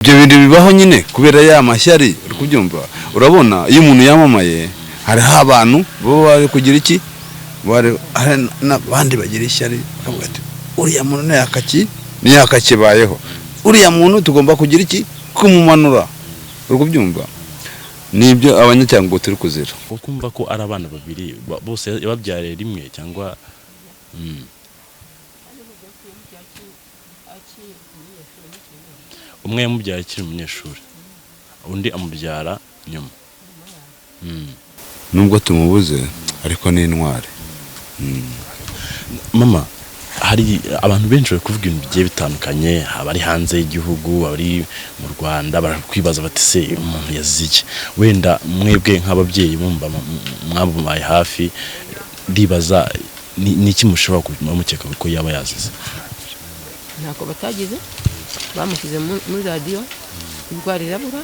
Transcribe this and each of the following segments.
Ibyo bintu bibaho nyine kubera ya mashyari, uri kubyumva? Urabona iyo umuntu yamamaye, hariho abantu baba bari kugira iki, hari n'abandi bagira ishyari, bakavuga ati: "Uriya muntu ntiyakakibayeho, uriya muntu tugomba kugira iki, kumumanura." Uri kubyumva? Nibyo abanyacyangugu turi kuzira. Kumva ko ari abana babiri bose yababyariye rimwe cyangwa Umwe yamubyaye akiri umunyeshuri, undi amubyara nyuma. Nubwo tumubuze, ariko ni intwari. Mama, hari abantu benshi bari kuvuga ibintu bigiye bitandukanye, abari hanze y'igihugu, abari mu Rwanda, barakwibaza bati: "Se umuntu yazize iki?" Wenda mwebwe nk'ababyeyi bumva mwamubaye hafi, ndibaza ni iki mushobora kuba mukeka ko yaba yazize? Ntako batagize, bamushyize muri radiyo, indwara irabura,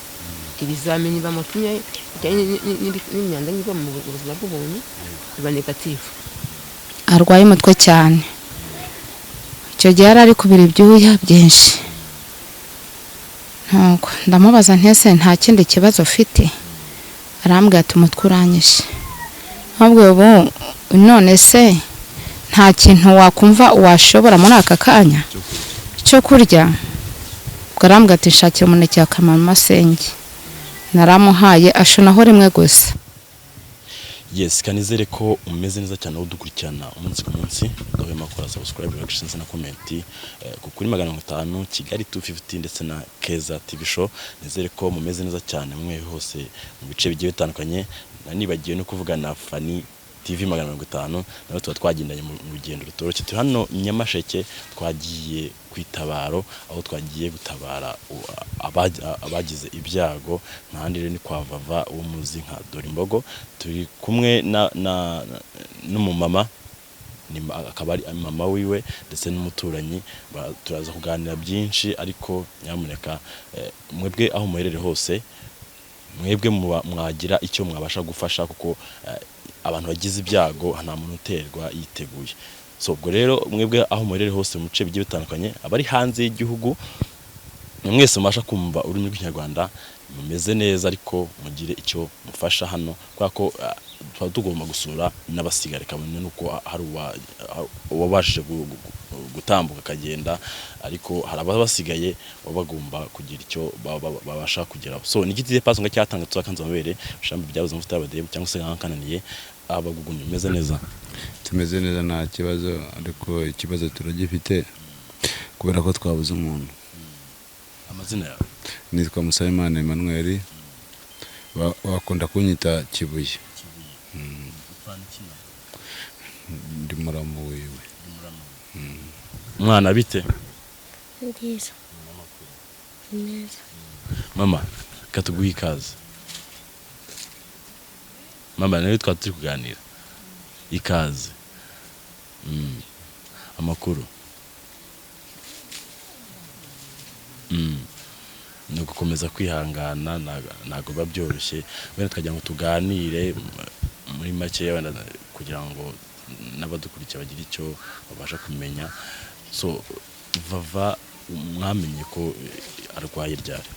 ibizamini bamutumye bijyanye n'imyanda iva mu buzima bw'umuntu biba négatif. Arwaye umutwe cyane. Icyo gihe yari ari kubira ibyuya byinshi, nuko ndamubaza nti: "Ese nta kindi kibazo ufite?" Arambwira ati: "Umutwe uranyishe." Ahubwo ubu none se nta kintu wakumva washobora muri aka kanya cyo kurya? Ubwo arambwira ati: "Nshakira umuneke wa kamaramasenge." Naramuhaye, ashonaho rimwe gusa. Yes, kanizere ko umeze neza cyane, udukurikirana umunsi ku munsi, udahwema gukora subscribe, like ndetse na comment ku kuri 500 Kigali 250 ndetse na Keza TV Show. Nizere ko mumeze neza cyane mwe hose mu bice bigiye bitandukanye. Nanibagiwe no kuvuga na Fani TV 500, nawe tuba twagendanye mu rugendo rutoroshye. Turi hano Nyamasheke, twagiye ku itabaro, aho twagiye gutabara abagize ibyago. Ntahandi rero ni kwa Vava, uwo muzi nka Dorimbogo. Turi kumwe na n'umumama, akaba ari mama wiwe ndetse n'umuturanyi. Turaza kuganira byinshi, ariko nyamuneka mwebwe aho muherere hose, mwebwe mwagira icyo mwabasha gufasha, kuko abantu bagize ibyago nta muntu uterwa yiteguye. So ubwo rero mwebwe aho muherere hose mu bice bigiye bitandukanye, abari hanze y'igihugu, mwese mubasha kumva ururimi rw'Ikinyarwanda, mumeze neza, ariko mugire icyo mufasha hano, kubera ko tuba tugomba gusura n'abasigare, kabone nuko hari uwabashije gutambuka akagenda, ariko hari abasigaye baba bagomba kugira icyo babasha kugeraho. So ni igiti paso nga cyatanga tuzakanze amabere shambi byabuze amavuta y'abadebu cyangwa se nkananiye abagugunye. Umeze neza? Tumeze neza, nta kibazo, ariko ikibazo turagifite kubera ko twabuze umuntu. Amazina yawe? Nitwa Musabimana Emmanuel, bakunda kunyita Kibuye. Ndi muramu wiwe. Mwana, bite? Byiza, neza. Mama, reka tuguhe ikaze. Mama, nawe twaba turi kuganira, ikaze. Amakuru? Ni ugukomeza kwihangana, ntabwo biba byoroshye. Wenda tukagira ngo tuganire muri make, wenda kugira ngo n'abadukurikiye bagire icyo babasha kumenya. So Vava, mwamenye ko arwaye ryari?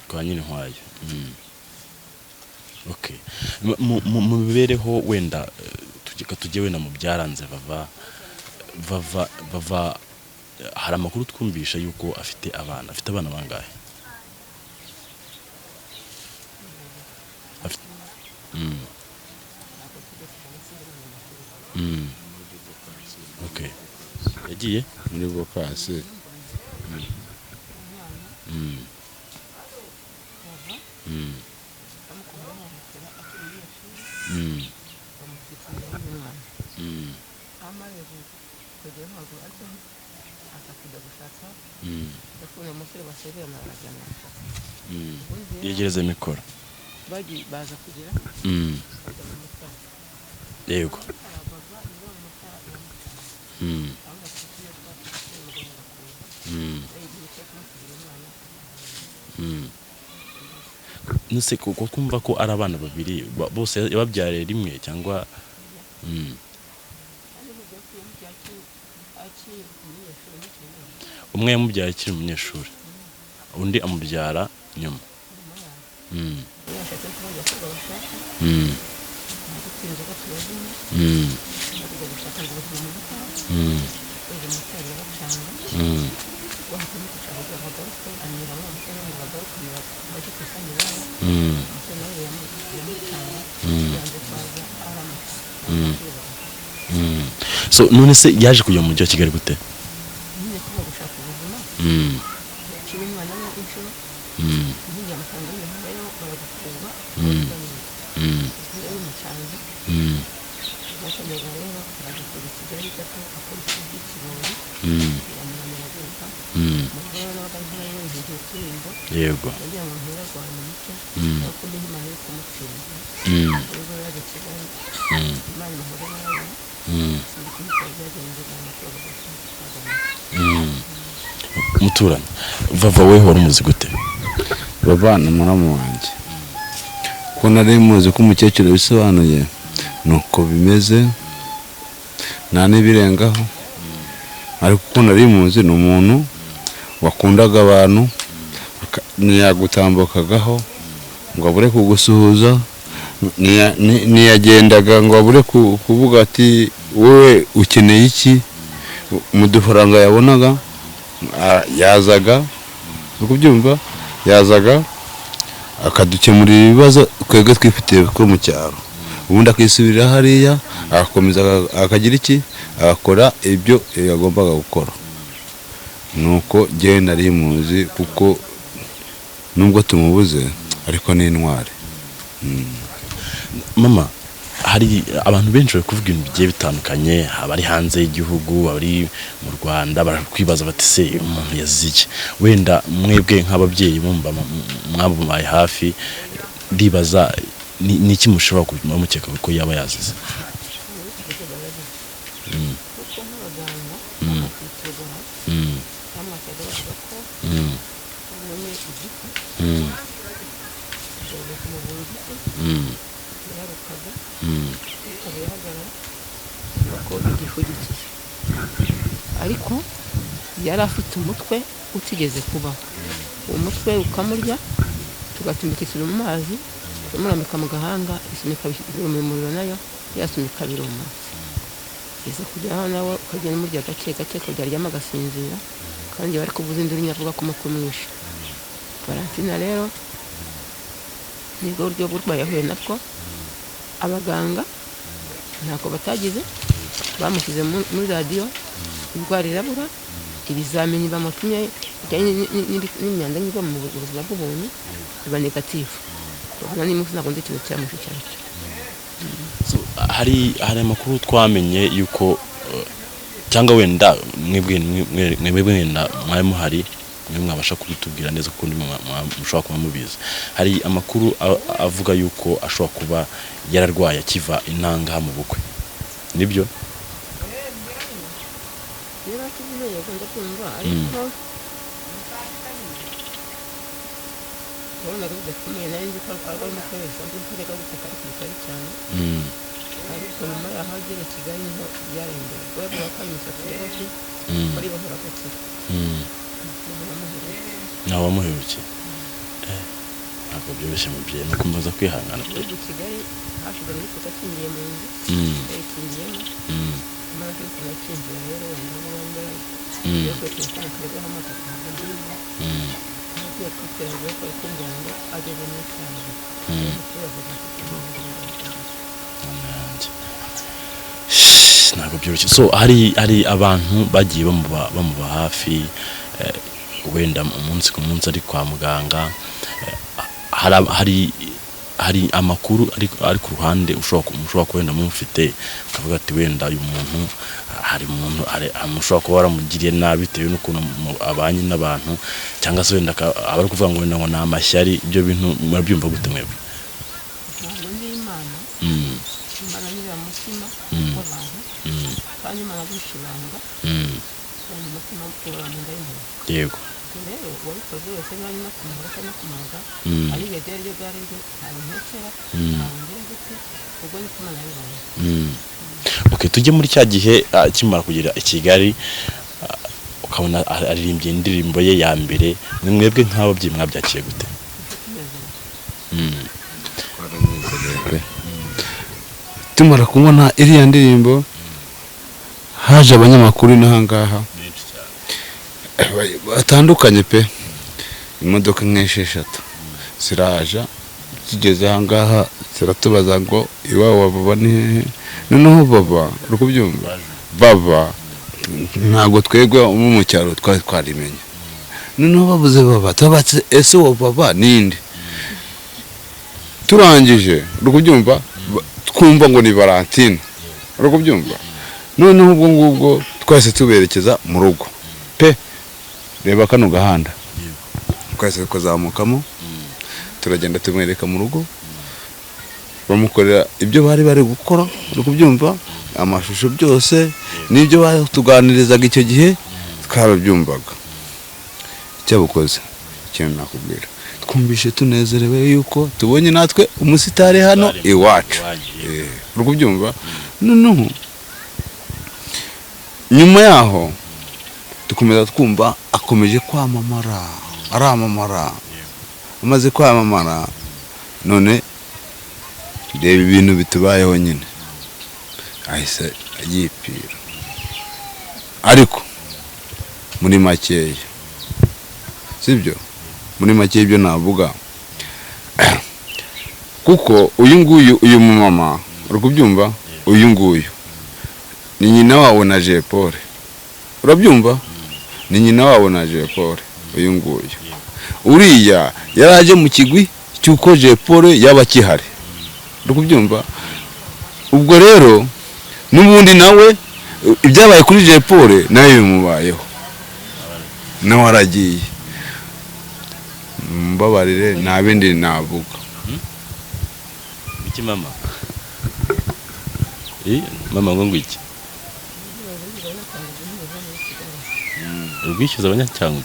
Kwa nyine nkwayo. Okay. Mu mibereho wenda, tujye wenda mu byaranze Vava. Vava, hari amakuru twumvisha yuko afite abana. Afite abana bangahe? Okay. Yagiye muri bokasi. Amaze kwegera amaguru, ariko aza kujya gushaka, ndakubona umusore basezerana, barajyana gushaka. Ubundi rero Yegereze mikoro. Bagiye baza kugera bajya mu mutara. Yego. Aho bafite iyo twafite umugabo bakunda igihe cyo kumusigira umwana. Nese kuko kumva ko ari abana babiri bose yababyariye rimwe cyangwa? Kandi mubyo ko iyo akiri umunyeshuri mukiri muto. Umwe yamubyaye akiri umunyeshuri, undi amubyara nyuma. Nyuma yaho iyo yashatse kuba abakobwa bashaka gutira inzoga turazinywa, bakajya gushaka ngo ubuzima mu mutara, bajya mu mutara birabacanga. Bahitamo gushaka kugira ngo bagaruke, anyura wa musore ngo bagarukane bajye ku isambu iwabo. Umusore nawe biramucanga, yanze kwaza aramuca. So none se yaje kujya mu mujyi wa Kigali gute? Nyine kuba gushaka ubuzima, yaciye umwana we inshuro, inkingi amafaranga y'imihanda baragufunga. Bimucanze. Bakomeza rero baje kujya i Kigali gato, akora ikintu cy'ikiboyi, biramunanira guruka. Umugore we nabaga nk'aho yihingiye uturirimbo. Yagira ngo ntirarwanya umuco, ariko undi Imana iri kumutsinda. Ubwo rero ajya i Kigali, Imana imuhora nawe. Sinzi ukuntu byagenze, ni amakuru bagashaka. Muturanyi Vava, we wari umuzi gute? Baba ni muramu wanjye, ko nari muzi ko umukecuru bisobanuye nuko bimeze, nta n'ibirengaho. Ariko uko nari muzi, ni umuntu wakundaga abantu, ntiyagutambukagaho ngo abure kugusuhuza, ntiyagendaga ngo abure kuvuga ati: "Wowe ukeneye iki?" Mu dufaranga yabonaga, yazaga, uri kubyumva, yazaga akadukemurira ibibazo twebwe twifitiye ko mu cyaro, ubundi akisubirira hariya, agakomeza akagira iki, agakora ibyo yagombaga gukora. Nuko njyewe nari muzi, kuko nubwo tumubuze ariko ni intwari. Mama, hari abantu benshi bari kuvuga ibintu bigiye bitandukanye, abari hanze y'igihugu, abari mu Rwanda, barakwibaza bati: "Se umuntu yazize iki?" Wenda mwebwe nk'ababyeyi bumva mwamubaye hafi, ndibaza ni iki mushobora kuba mukeka ko yaba yazize? Kuko nk'abaganga bamwakiraga, bamwakiraga bavuga ko abonye igifu, bajya kumuvura igifu, yararukaga, ikaba ihagarara ko igifu gikize. Ariko yari afite umutwe utigeze kubaho, uwo mutwe ukamurya, tugatumbika isuri mu mazi, tukamurambika mu gahanga, isunika biruma, umuriro nayo yasunika biruma, iza kugeraho nawe ukagenda umurya gake gake kujya aryama agasinzira. Kandi bari kuvuza induru nyavuga ko umutwe umwishe. Valentina rero nibwo buryo bw'uburwayi yahuye nabwo. Abaganga ntako batagize, bamushyize muri radiyo, indwara irabura. Ibizamini bamutumye bijyanye n'imyanda iva mu buzima bw'umuntu biba négatif. Urabona n'umunsi ntabwo nzi ikintu cyamwishe icyo ari cyo. So, hari amakuru twamenye yuko cyangwa wenda mwebwe wenda mwari muhari, mwe mwabasha kubitubwira neza kuko ndi mushobora kuba mubizi. Hari amakuru avuga yuko ashobora kuba yararwaye akiva intangaha mu bukwe, nibyo? Rero akivuze, yego, ndabyumva, ariko wabonaga bidakomeye. Nari nzi ko arwaye umutwe bisanzwe, ntajyaga gutaka, ariko bitari cyane. Ariko nyuma yaho agera i Kigali niho byarengeye, ubwo yavuga ko ari imisatsi yoroshye, bari bahora gukira. Ntaho bamuhereye. Ntawe wamuherukiye. Ntabwo byoroshye mubyeyi, ni ukumva kwihangana pe. Gihugu Kigali hashize muri kuta akingiye mu nzu, yayikingiyemo. Imana ariko yakinjiye rero wenda wenda yo kwitura akarega amazi akahabwa nziza. Agiye kwitera rero ko ari kumbwira ngo ageze muri cyane. Nanjye. Ntabwo byoroshye. So hari abantu bagiye bamuba hafi, wenda umunsi ku munsi ari kwa muganga. Hari amakuru ari ku ruhande ushobora kuba wenda mufite, ukavuga ati wenda uyu muntu, hari umuntu ushobora kuba waramugiriye nabi bitewe n'ukuntu abanye n'abantu, cyangwa se wenda aba ari kuvuga ngo wenda ngo ni amashyari. Ibyo bintu murabyumva gute mwebwe? Ntabwo ndi Imana. Imana nyura mu mutima w'abantu, kandi Imana Ntabwishe ibanga mu mutima ubura mu nda y'umuntu. Yego. Ubwo rero uwabikoze wese niba arimo kumara cyangwa kumaraga, ari ibyo ari byo byari byo, ntabwo ntekera, ntabwo ngira gute, ubwo niko Imana yabibonye. Okay, tujye muri cya gihe akimara kugera i Kigali, ukabona aririmbye indirimbo ye ya mbere. Ni mwebwe nk'ababyeyi mwabyakiye gute? Tumara kubona iriya ndirimbo, haje abanyamakuru n'aha ngaha batandukanye pe, imodoka nk'esheshatu ziraja, zigeze aha ngaha ziratubaza ngo iwabo wa baba ni hehe. Noneho baba, uri kubyumva, baba ntabwo twebwe bo mu cyaro twari twarimenya. Noneho babuze baba, tubatse ese uwo baba ninde? Turangije, uri kubyumva, twumva ngo ni Valentine, uri kubyumva. Noneho ubwo ngubwo twese tuberekeza mu rugo pe. Reba kano gahanda, twese tukazamukamo, turagenda tumwereka mu rugo, bamukorera ibyo bari bari gukora, uri kubyumva, amashusho byose n'ibyo batuganirizaga icyo gihe twarabyumvaga. Icyabukoze ikintu nakubwira, twumvishe tunezerewe yuko tubonye natwe umusitari hano iwacu. Uri kubyumva. Noneho nyuma yaho dukomeza twumva akomeje kwamamara, aramamara, amaze kwamamara none reba ibintu bitubayeho nyine, ahise yipira. Ariko muri makeya, sibyo, muri make ibyo navuga, kuko uyu nguyu, uyu mumama, uri kubyumva, uyu nguyu ni nyina wabo na Jay Paul, urabyumva, ni nyina wabo na Jay Paul. Uyu nguyu uriya yaraje mu kigwi cy'uko Jay Paul yaba akihari, uri kubyumva. Ubwo rero n'ubundi nawe ibyabaye kuri Jay Paul nawe bimubayeho, nawe aragiye. Mbabarire, nta bindi navuga. Iki mama? Mama ngo ngwiki? Ubwishyuza Abanyacyangugu.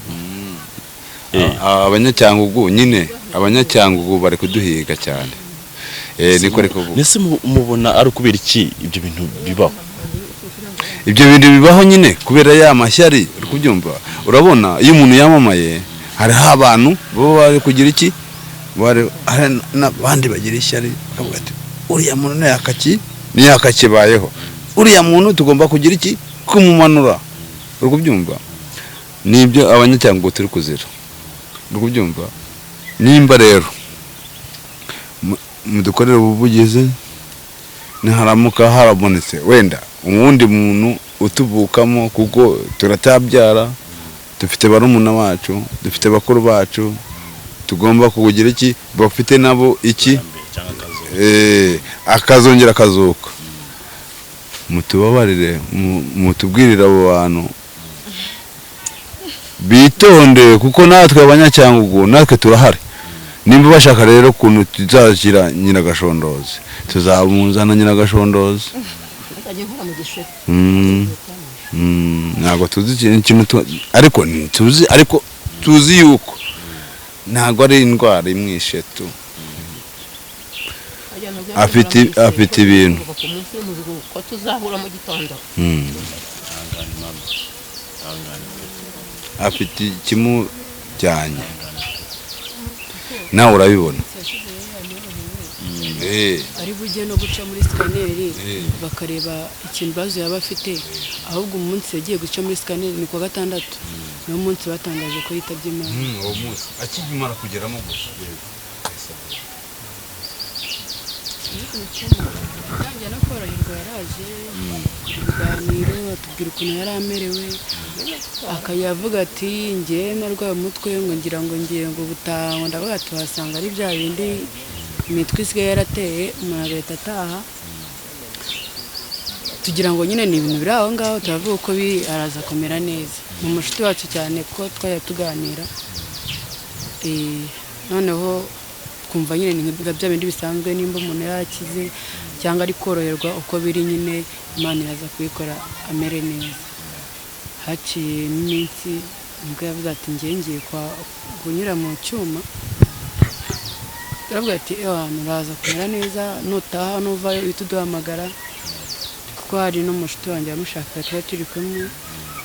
Abanyacyangugu nyine, Abanyacyangugu bari kuduhiga cyane. Niko ariko kuvuga. Nese mubona ari ukubera iki ibyo bintu bibaho? Ibyo bintu bibaho nyine kubera ya mashyari, uri kubyumva. Urabona iyo umuntu yamamaye, hariho abantu baba bari kugira iki, hari n'abandi bagira ishyari, bakavuga ati uriya muntu ntiyakakibayeho, uriya muntu tugomba kugira iki, kumumanura, uri kubyumva. Nibyo Abanyacyangugu turi kuzira, uri kubyumva. Nimba rero mudukorere ubuvugizi, niharamuka harabonetse wenda uwundi muntu utuvukamo, kuko turatabyara, dufite barumuna bacu, dufite bakuru bacu, tugomba kugira iki, bafite nabo iki, akazongera akazuka. Mutubabarire, mutubwirire abo bantu bitonde, kuko natwe Abanyacyangugu natwe turahari. Nimba bashaka rero ukuntu tuzakira Nyiragashondozi, tuzamuzana Nyiragashondozi. Ntabwo tuzi ikintu, ariko tuzi, ariko tuzi yuko ntabwo ari indwara imwishe tu. Afite ibintu. Ko tuzahura mu gitondo. Afite ikimujyanye, nawe urabibona. Ari bujye no guca muri sikaneri bakareba ikibazo yaba afite. Ahubwo umunsi yagiye guca muri sikaneri ni kuwa gatandatu, niwo munsi batangaje ko yitabye Imana. Uwo munsi akimara kugeramo gusa yatangiye no koroherwa, yaraje ibiganiro atubwira ukuntu yari amerewe, akayavuga ati njye narwaye umutwe, ngo ngira ngo ngiye ngo gutaha, ngo ndavuga ati wasanga ari bya bindi imitwe isigaye yarateye, umuntu agahita ataha. Tugira ngo nyine ni ibintu biri aho ngaho, turavuga uko biri, araza kumera neza. Ni umushuti wacu cyane kuko twajya tuganira, noneho twumva nyine ni nka bya bindi bisanzwe, nimba umuntu yarakize cyangwa ari koroherwa uko biri nyine Imana iraza kubikora amere neza. Haciye iminsi nibwo yavuze ati ngiye ngiye kunyura mu cyuma. Turavuga ati ewa uraza kumera neza, nutaha nuvayo uhite uduhamagara, kuko hari n'umushuti wanjye wamushakaga tuba turi kumwe.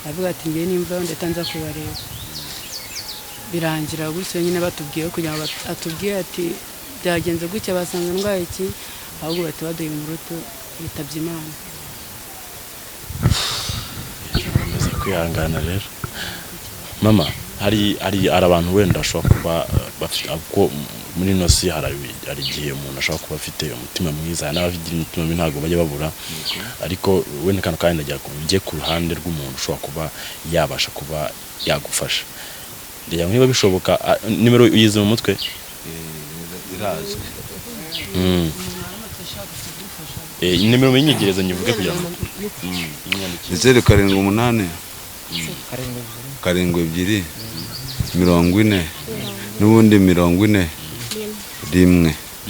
Aravuga ati ngiye nimvayo ndahita nza kubareba. Birangira gutyo nyine batubwiye kugira ngo atubwire ati byagenze gutya, basanze ndwaye iki, ahubwo bahita baduha imbuto yitabye Imana. Komeza kwihangana rero mama. Hari abantu wenda bashobora kuba bafite, kuko muri ino si hari igihe umuntu ashobora kuba afite umutima mwiza, hari n'abagira imitima mibi ntabwo bajya babura, ariko wenda kano kanya ndagira ngo ujye ku ruhande rw'umuntu ushobora kuba yabasha kuba yagufasha. Ndagira ngo niba bishoboka, nimero uyize mu mutwe? Irazwi. Nimero munyigereze nyivuge kugira ngo inyandikire. 0 7 8 7 2 40 n'ubundi 41.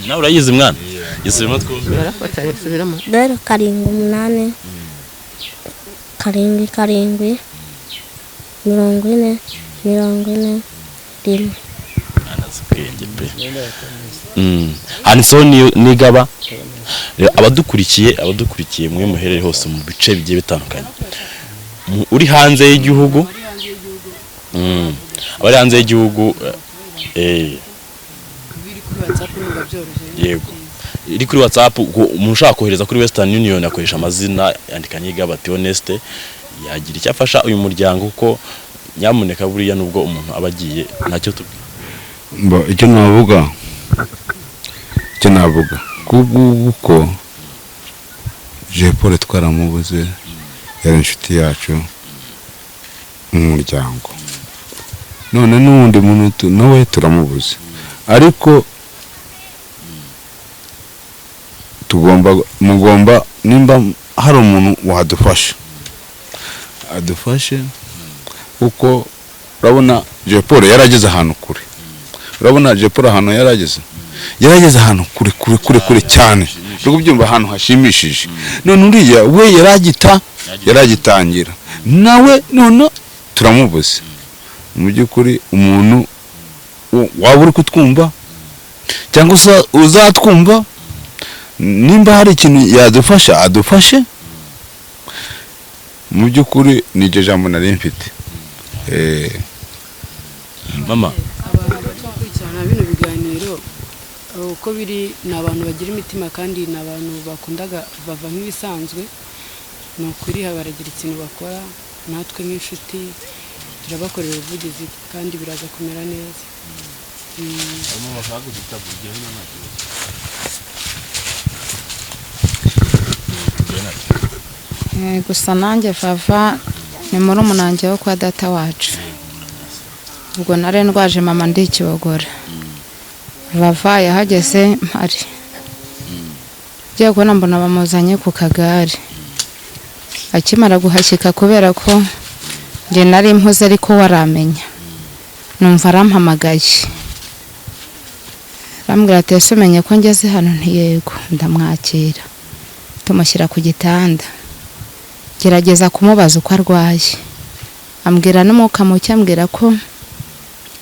Nawe urayizi mwana? Yisubiremo twumve. Barafatanya, subiramo. 0 7 8 7 7 40 41. Mwana azi ubwenge pe. Handitseho Nigaba. Rero abadukurikiye mwe muherere hose mu bice bigiye bitandukanye, uri hanze y'igihugu, abari hanze y'igihugu, Biri kuri WhatsApp numva byoroshye. Yego, iri kuri WhatsApp. Umuntu ushaka kohereza kuri Western Union akoresha amazina yandika Nigaba Theoneste, yagira icyo afasha uyu muryango, kuko nyamuneka buriya nubwo umuntu aba agiye ntacyo tubwira. Icyo navuga kubw'uko Jay Paul twaramubuze, yari inshuti yacu mu muryango, none n'uwundi muntu nawe turamubuze, ariko tugomba mugomba nimba hari umuntu wadufasha adufashe, kuko urabona Jay Paul yarageze ahantu kure. Urabona Jay Paul ahantu yarageze ahantu kure kure kure kure cyane, uri kubyumva, ahantu hashimishije. None uriya we yaragitangira nawe, none turamubuze. Mu by'ukuri umuntu waba uri kutwumva cyangwa se uzatwumva, nimba hari ikintu yadufasha adufashe. Mu by'ukuri ni iryo jambo nari mfite. Mama. Abantu bakurikirana bino biganiro uko biri ni abantu bagira imitima, kandi ni abantu bakundaga bava nk'ibisanzwe. Ni ukuri baragira ikintu bakora, natwe nk'inshuti turabakorera ubuvugizi kandi biraza kumera neza. Harimo bashaka kugita bugiye hino nta kibazo. Gusa nanjye Vava ni muri umunange wo kwa data wacu. Ubwo nari ndwaje mama ndi ikibogora, Vava yahageze mpari, ngiye kubona mbona bamuzanye ku kagare. Akimara guhashyika, kubera ko njye nari mpuze ariko waramenya, numva arampamagaye, arambwira ati: "Ese umenye ko ngeze hano?" Ntiyego. Ndamwakira, tumushyira ku gitanda, gerageza kumubaza uko arwaye, ambwira n'umwuka muke, ambwira ko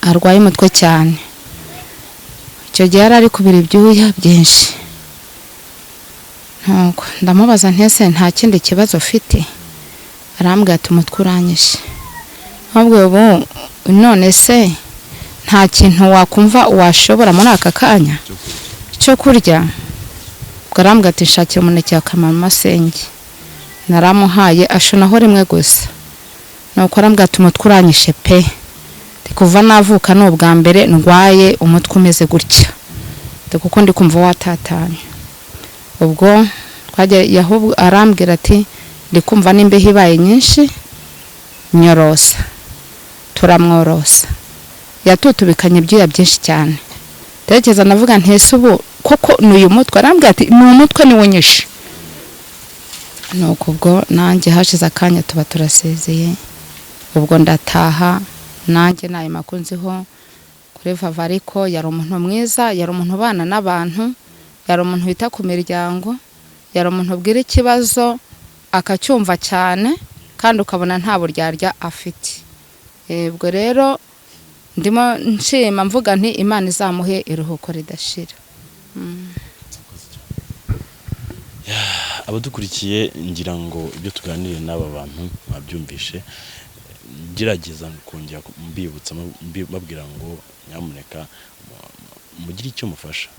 arwaye umutwe cyane. Icyo gihe yari ari kubira ibyuya byinshi. Nuko ndamubaza ntese nta kindi kibazo ufite? Arambwira ati: "Umutwe uranyishe." Ahubwo ubu none se nta kintu wakumva washobora muri aka kanya cyo kurya? Ubwo arambwira ati: "Nshakira umuneke wa kamaramasenge." Naramuhaye, ashonaho rimwe gusa. Nuko arambwira ati: "Umutwe uranyishe pe. Ndi kuva navuka ni ubwa mbere ndwaye umutwe umeze gutya. Ndi kuko ndi kumva watatanye." Ubwo twajya ahubwo arambwira ati: "Ndi kumva n'imbeho ibaye nyinshi, nyorosa." Turamworosa, yatutubikanye ibyuya byinshi cyane. Tekereza, navuga ntese ubu koko ni uyu mutwe? Arambwira ati: "Ni umutwe niwo nyishe." Nuko ubwo nanjye hashize akanya tuba turasezeye, ubwo ndataha. Nanjye ntayo makuru nziho kuri Vava, ariko yari umuntu mwiza, yari umuntu ubana n'abantu, yari umuntu wita ku miryango, yari umuntu ubwira ikibazo. akacyumva cyane, kandi ukabona nta buryarya afite. Ubwo rero ndimo nshima mvuga nti Imana izamuhe iruhuko ridashira. Abadukurikiye, ngira ngo ibyo tuganiriye n'aba bantu mwabyumvishe. Ngerageza kongera mbibutsa, mbabwira ngo nyamuneka mugire icyo mufasha.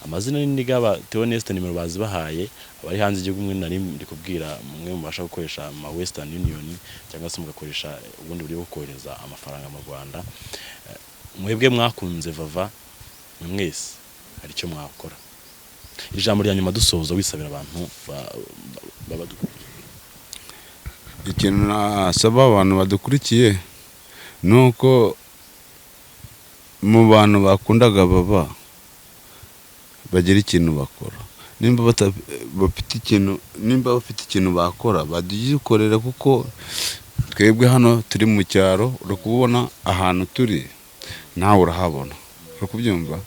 Amazina ni Nigaba Theoneste, nimero bazibahaye. Abari hanze y'igihugu, mwe nari ndi kubwira mwe mubasha gukoresha ama Western Union cyangwa se mugakoresha ubundi buryo bwo kohereza amafaranga mu Rwanda. Mwebwe mwakunze Vava, mwe mwese hari icyo mwakora. Ijambo rya nyuma dusoza, wisabira abantu babadukurikiye. Ikintu nasaba abantu badukurikiye ni uko mu bantu bakundaga baba bagira ikintu bakora. Nimba bafite ikintu, nimba bafite ikintu bakora, bagikorera, kuko twebwe hano turi mu cyaro. Uri kubona ahantu turi, nawe urahabona, uri kubyumva,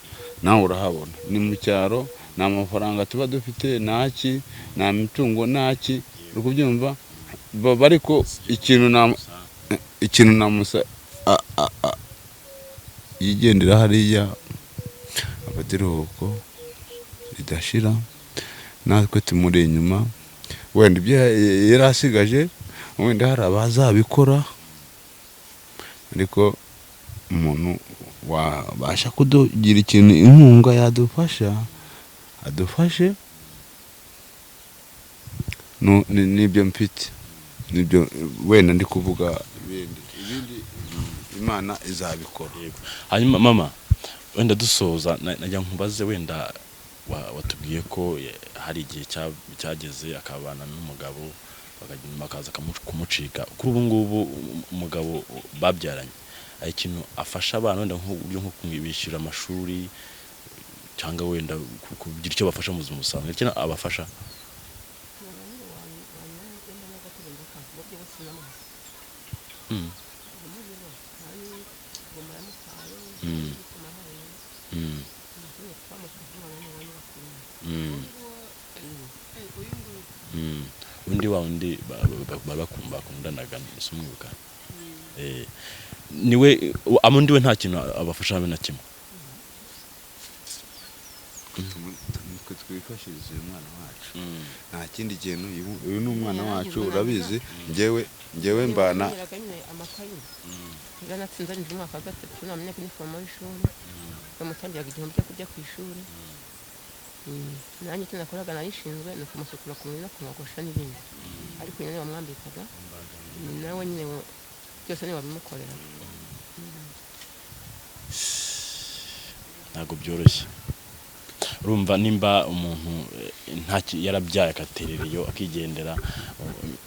nawe urahabona, ni mu cyaro. Nta mafaranga tuba dufite, ntaki, nta mitungo, ntaki, uri kubyumva. Ariko ikintu namusa yigendera hariya, afata iruhuko ridashira, natwe tumuri inyuma. Wenda ibyo yari asigaje, wenda hari abazabikora, ariko umuntu wabasha kudugira ikintu, inkunga yadufasha, adufashe. Nibyo mfite, nibyo wenda ndi kuvuga. Ibindi Imana izabikora. Yego. Hanyuma mama, wenda dusoza, najya nkubaze, wenda watubwiye ko hari igihe cyageze akabana n'umugabo, bakaza kumucika. Kuri ubu ngubu umugabo babyaranye hari ikintu afasha abana, wenda nk'uburyo nko kubishyura amashuri cyangwa wenda kugira icyo bafasha mu buzima busanzwe, ikintu abafasha? Undi wa wundi bakundanaga si umwibuka? Niwe amundi we nta kintu abafasha habe na kimwe? Twe twifashiriza uyu mwana wacu, nta kindi kintu. Uyu ni umwana wacu, urabizi. Njyewe mbana nyine amakayi yaranatsinze arangije umwaka wa gatatu, namenyaga inifomo y'ishuri, bamutangiraga 1000 cyo kujya ku ishuri. Nanjye icyo nakoraga narishinzwe ni ukumusukura ku mubiri no kumwogosha n'ibindi, ariko nyine wamwambikaga ni nawe nyine, byose niwe wabimukorera. Ntabwo byoroshye. Urumva nimba umuntu nta yarabyaye akaterera iyo akigendera,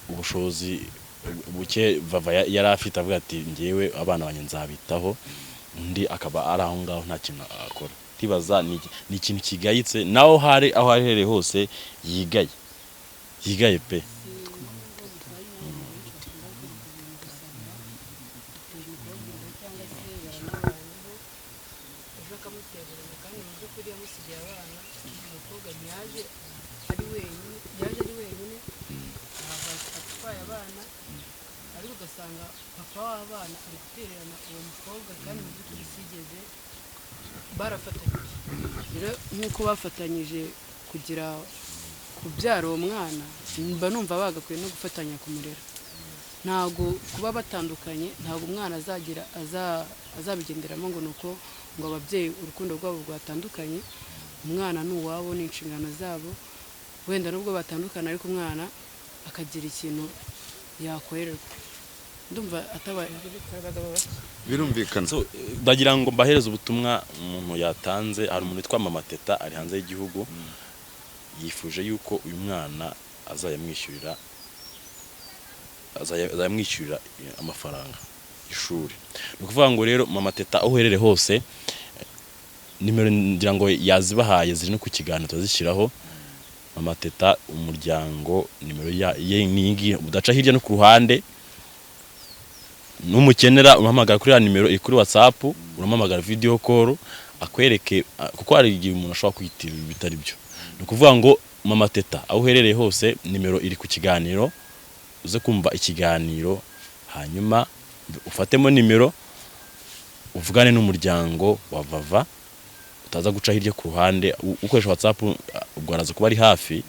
ubushobozi buke Vava yari afite, avuga ati ngewe abana banjye nzabitaho, undi akaba ari aho ngaho nta kintu akora. Ndibaza ni ikintu kigayitse, naho hari aho aherereye hose yigaye, yigaye pe. Ejo akamutererana, kandi mu by'ukuri yamusigiye abana. Umukobwa ntiyaje ari wenyine, yaje ari wenyine, ahava atwaye abana, ariko ugasanga papa w'abana ari gutererana uwo mukobwa, kandi mu by'ukuri sigeze barafatanyije. Rero nk'uko bafatanyije kugira kubyara uwo mwana, mba numva bagakwiye no gufatanya kumurera. Ntabwo kuba batandukanye, ntabwo umwana azagira azabigenderamo ngo ni uko ngo ababyeyi urukundo rwabo rwatandukanye. Umwana ni uwabo, ni inshingano zabo. Wenda nubwo batandukana, ariko umwana akagira ikintu yakorerwa, ndumva ataba Birumvikana. So, ndagira ngo mbahereze ubutumwa umuntu yatanze. Hari umuntu witwa Mama Teta, ari hanze y'igihugu, yifuje yuko uyu mwana azayamwishyurira amafaranga y'ishuri. Ni ukuvuga ngo rero Mama Teta, aho uherereye hose, nimero ngira ngo yazibahaye, ziri no ku kiganiro turazishyiraho. Mama Teta, umuryango, nimero ye ni iyi ngiyi, udaca hirya no ku ruhande. Numukenera urahamagara kuri ya nimero iri kuri WhatsApp, uramuhamagara video call akwereke, kuko hari igihe umuntu ashobora kwiyitirira ibitari byo. Ni ukuvuga ngo Mama Teta, aho uherereye hose, nimero iri ku kiganiro, uze kumva ikiganiro, hanyuma ufatemo nimero, uvugane n'umuryango wa Vava, utaza guca hirya ku ruhande. Ukoresha WhatsApp, ubwo araza kuba ari hafi,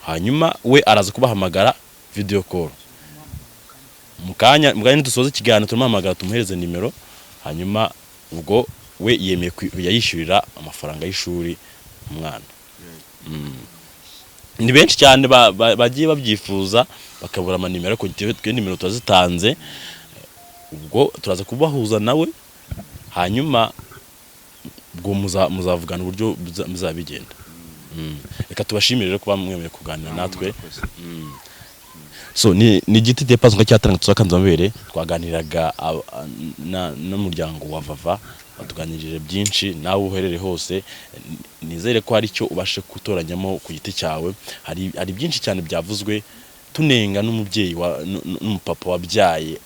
hanyuma we araza kubahamagara video call mu kanya nidusoza ikiganiro turamuhamagara, tumuhereze nimero. Hanyuma ubwo we yemeye kujya yishyurira amafaranga y'ishuri umwana. Ni benshi cyane bagiye babyifuza bakabura amanimero, ariko twe nimero turazitanze. Ubwo turaza kubahuza nawe, hanyuma ubwo muzavugana uburyo muzabigenda. Reka tubashimire rero kuba mwemeye kuganira natwe. So ni igiti depazo cyatanga tuzakanze amabere. Twaganiraga n'umuryango wa Vava, batuganirije byinshi. Nawe uherere hose, nizere ko hari icyo ubashe gutoranyamo ku giti cyawe. Hari byinshi cyane byavuzwe, tunenga n'umubyeyi n'umupapa wabyaye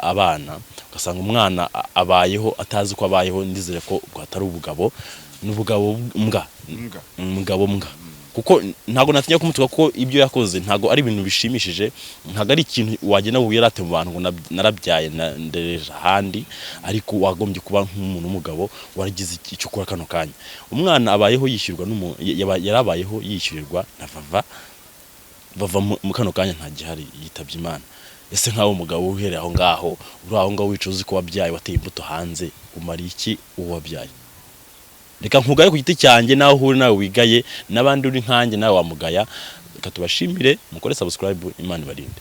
abana, ugasanga umwana abayeho atazi ko abayeho. Ndizere ko ubwo atari ubugabo, n'ubugabo mbwa. Mbwa. Umugabo mbwa, kuko ntabwo natinya kumutuka, kuko ibyo yakoze ntabwo ari ibintu bishimishije, ntabwo ari ikintu wagenda ngo wirate mu bantu ngo narabyaye, ndereje ahandi. Ariko wagombye kuba nk'umuntu w'umugabo waragize icyo ukora. Kano kanya umwana abayeho yishyurwa yarabayeho yishyurirwa na Vava. Vava mu kano kanya nta gihari, yitabye Imana. Ese nkawe umugabo uhereye aho ngaho, uri aho ngaho wicuza uzi ko wabyaye, wateye imbuto hanze, umara iki uwo wabyaye? Reka nkugaye ku giti cyanjye, nawe uhure nawe wigaye, n'abandi uri nkanjye nawe wamugaya. Reka tubashimire, mukore subscribe. Imana ibarinde.